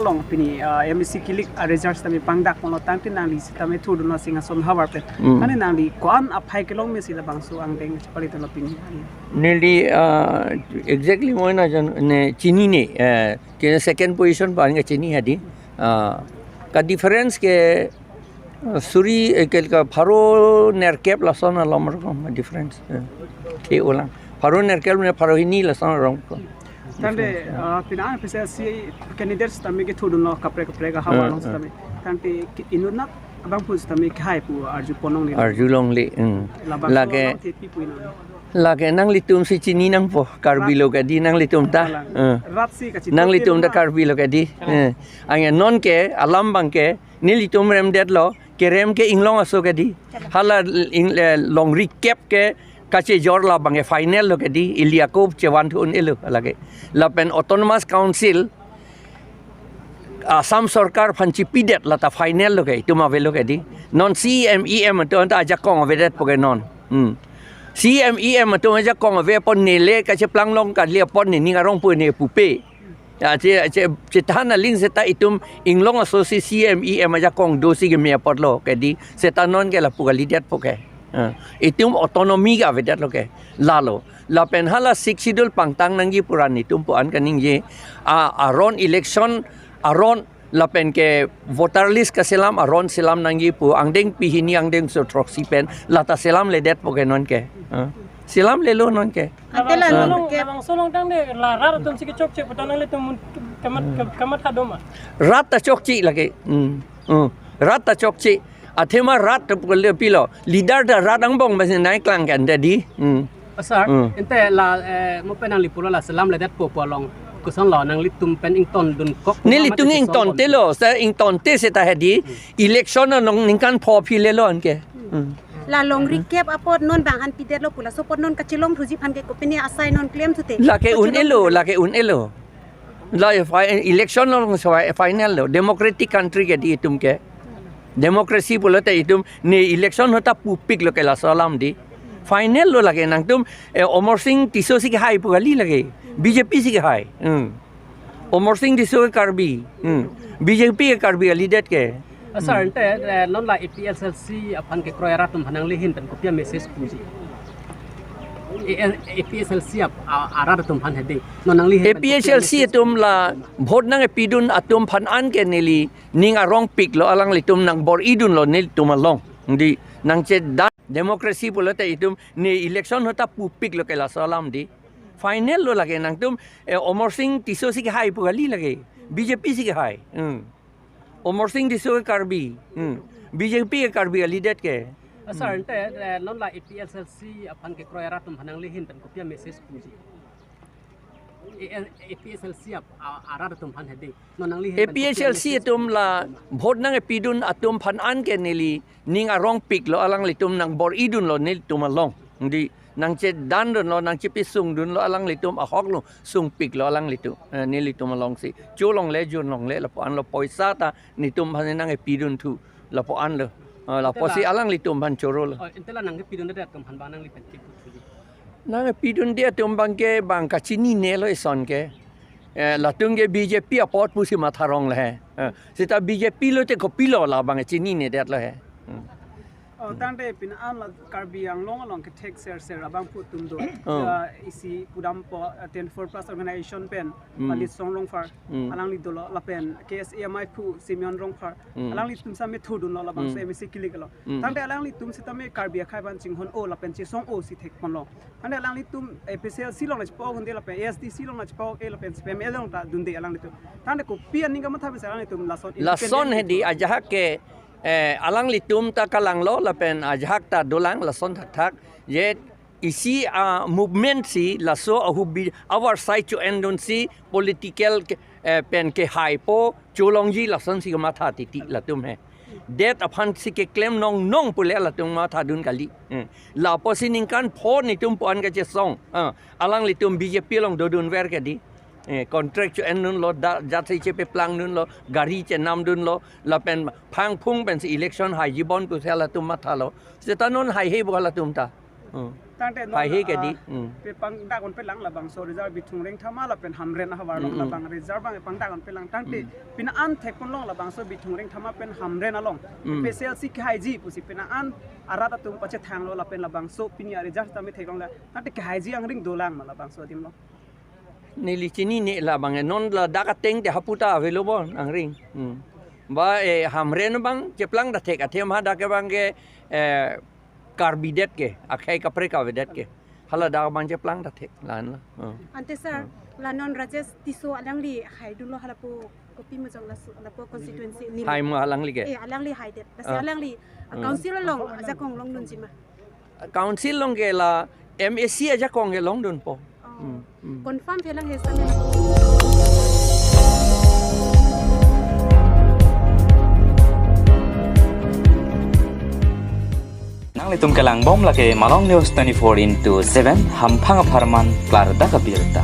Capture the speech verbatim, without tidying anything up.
Along pini, uh, M A C kilik a result sitame pangdak ponlo tangte nangli sitame thurdunlo Singhason havar pen. Hmm. Mane nangli ko-an aphai kelong mesi labangso angdeng chepali telo pini. Neli, uh, exactly moi na jan ne chinine, uh, ke second position pa-an ke chini hadi. Uh, ka difference ke, uh, suri, eh, ke ka pharo nerkep lason alom rokom difference. Uh, the olang. Pharo nerkep ne pharo hini lason rong ko. Tangte, ah, pini an P C C candidates tame kethurdunlo kaprek kaprek ahavar, ah, along, ah, sitame. Tangte ke inut nak abang pu sitame kehai pu arju ponnong ni. Arjulongle, hmm. Labangso lake, along thepi pu inut. Lake nanglitum si chini nangpo Karbi, rat lo kadi nanglitum ta. Kalang. Hmm. Rat si kachini nanglitum ta pu Karbi lo kadi. Kalang. Hmm. Angya non ke alam abang ke nelitum remdetlo, kerem ke inglong aso kadi. Hala ing-, eh, longri kep ke kachejor labang ke final lo kadi, ili ako chevan thu un-elo lake. Lapen Autonomous Council Assam Sorkar aphan chipidet lata final lo ke, itum avelo kadi. Non C M E M atum ta ajakong avedetpo ke non. Hmm. C M E M atum ajakong ave apot nele kacheplanglong kali apot ne ning arong pu ne pupe. Ya, che, che, chethan aling seta itum inglong aso si C M E M ajakong dosi keme apotlo kadi, seta non ke lapu kalidetpo ke. Ah, itum autonomy ke avedetlo ke. Lalo. Lapen hala Sixth Schedule pangtang nangji pu ra nelitum pu-an kaningje. Ah, aron election, aron lapen ke voter list kaselam aron selam nangji pu angdeng pihini angdengso throksi pen lata selamledetpo ke non ke. Ah, selamlelo non ke. Ante la, ah, non labangso along tangte la rat atum si kechokche pu ta nanglitum kamat, hmm, kamatha do ma? Rat ta chokche lake. Hmm. Hmm. Rat ta chokche. Athema rat ta pukul pilo. Leader ta rat angbong basi nai klang kan tadi. Hmm. Oh, sir, hmm, ante la, eh, mo pen nangli pulo la selamledetpo pu along. Kosonlo nanglitum pen ingtondunkok. Nelitum ingtontelo, sir, ingtonte seta hadi. Hmm. Election along ningkan pho aphi lelo anke. Hmm. La longri kep apot non bang an pidetlo pu laso apot non kachelong thuji aphan ke kopine asai non klem thute. Lake un-elo, lake un-elo. La fi-, election along so final lo, democratic country kadi itum ke. Democracy pulote itum ne election ahut ta pupiklo ke laso alam di. Final lo lake nangtum, eh, Amarsing Tisso si kehai pu kali lake. B J P si kehai. Hmm. Amarsing Tisso ke Karbi. Hmm. B J P ke Karbi kalidet ke. Ah, sir, ante, eh, non la A P H L C aphan kekroi arat atum aphan nangli ahin pen kopi a-message puji? Eh, eh, A P H L C ap-, a-, arat atum aphan hedi. Non nangli ahin pen kopi a-message? A P H L C atum la vote nangkepidun atum aphan anke neli ning arongpiklo, alanglitum nangbor-idunlo nelitum along. Di nangchedan democracy pulote itum ne election ahut ta pupiklo ke laso alam di. Final lo lake nangtum, eh, Amarsing Tisso si kehai pu kali lake. B J P si kehai. Hmm. Amarsing Tisso ke Karbi. Hmm. B J P ke Karbi kalidet ke. Ah, sir, ante, eh, non la A P H L C aphan kekroi arat atum aphan nangli ahin pen kopi a-message puji? Eh, eh, A P H L C ap-, a-, arat atum aphan hedi. Non nangli ahin pen kopi a-message? A P H L C atum la vote nangkepidun atum aphan anke neli ning arongpiklo, alanglitum nangbor-idunlo nelitum along. Di nangchedandunlo, nangchepesungdunlo, alanglitum ahoklo, sungpiklo alanglitum, eh, nelitum alongsi. Cholongle, junlongle, lapu-anlo poisa ta netum aphan nangkepidun thu, lapu-anlo. Eh, lapusi alanglitum aphan chorolo. Oh, ante la nangkepidunde atum aphan bang nangli pen kipu thuji? Nangkepidunde atum abang ke bang kachinine lo ison ke. Eh, latum ke B J P apot pusi matha rong le he. Eh, seta B J P lote kopilo labang chininedetlo he. Hmm. Oh, tangte pini an la Karbi Anglong along kethek ser ser abang pu atum do. Oh. Ah, isi pudampo, ah, twenty-four plus organization pen, hmm, Palit Song Rongphar, hmm, alangli dolo lapen K S A M I pu Simeon Rongphar, hmm, alanglitum sitame thurdunlo labangso, hmm, M A C kilik lo. Hmm. Tangte alanglitum sitame Karbi akhei aphan chinghon-o lapen chesong-o si thekponlo. Tangte alanglitum A P H L C along nangchepa-ok dunde lapen A S D C along nangchepa-ok-e lapen C P M L along ta dunde alanglitum. Tangte kopi aning kamatha pensi alanglitum lason, lason independent hedi pu ajahak ke, eh, alanglitum ta kalanglo lapen ajahak ta dolang lason thakthak. Je isi a-movement si laso ahubi avar sai cho-endunsi political ke, eh, pen kehaipo cholongji lasonsi kamatha titi latum he. Det aphansi keklem nongnong pule latum mathadun kali. Eh, lapusi ningkan pho netum pu-an kachesong. Ah, alanglitum B J P along dodunver ke di. Eh, contract cho-endunlo, da-, jatsi chepeplangdunlo, gari chenamdunlo, lapen phangphung pensi election haiji bon pusi latum mathalo. Seta non haihe bo latum ta. Hmm. Tangte non, hai he ke ah, di. Hmm. Pe pangdak on pelang labangso result Bithung Rengthama lapen Hamren ahavar along, hmm, hmm, labang result abang pangdak on pelang. Tangte, hmm, pini an thekponlong labangso Bithung Rengthama pen Hamren along, hmm, APHLC kehaiji pusi pini an arat atum pachethanglo lapen labangso pini a-result tame theklonglo. Tangte kehaiji angring dolang ma labangso adim along? Neli chinine labang, non ladak ateng te hapu ta avelo bo angring. Hmm. Ba, eh, Hamren abang cheplang ta thek, athema hadak abang ke, eh, Karbi det ke, akhei kaprek avedet ke. Hala dak abang cheplang ta thek, la-an lo. Hmm. Ante sir, hmm, la non Rajesh Tisso alangli haidunlo halapu kopi mejong laso, lapu constituency ni. Hai mo alangli ke? Eh, alangli haidet. Lasi, ah, alangli, ah, hmm, council along ajakong longdunji ma? Council along ke la MAC ajakong ke longdunpo. Oh. Hmm, hmm. Confirm phelang he sa mena. Nanglitum kelangbom lake Malong News twenty-four into seven, hamphang apharman klardak abirta.